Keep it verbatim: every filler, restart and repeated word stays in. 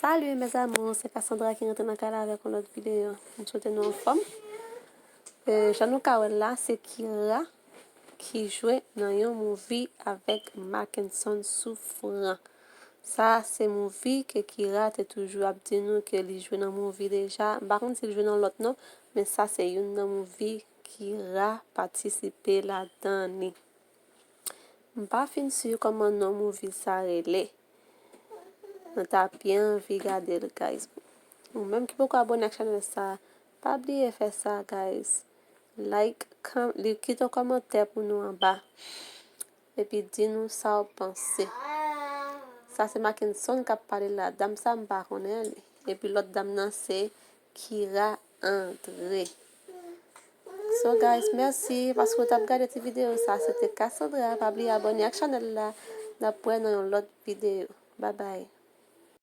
Salut mes amours, se Cassandra ki rantre nan kay la avèk yon lòt videyo. M swete nou anfòm. E, jan nou ka wè l la, se Kira ki jwe nan yon movie avèk Mackenson Souffrant. Sa se movie ke Kira te toujou ap di nou ke li jwe nan movie deja. M pa konn si l jwe nan lòt non, men sa se youn nan movie Kira patisipe ladan li. M pa fin si kòman non movie sa rele. Mwen ta byen anvi gade l, guys. Ou menm ki poko abòne ak chanèl sa, pa bliye fè sa, guys. Like, kite yon kòmantè pou nou anba. Epi di nou sa w panse. Sa se Mackenson k ap pale la. Dam sa m pa konnen li. Epi lòt dam nan se Kira Andre. So guys, mèsi paske w t ap gade ti videyo sa. Se te Cassandra. Pa bliye abòne ak chanèl la. N ap wè nan yon lòt videyo. Bye bye.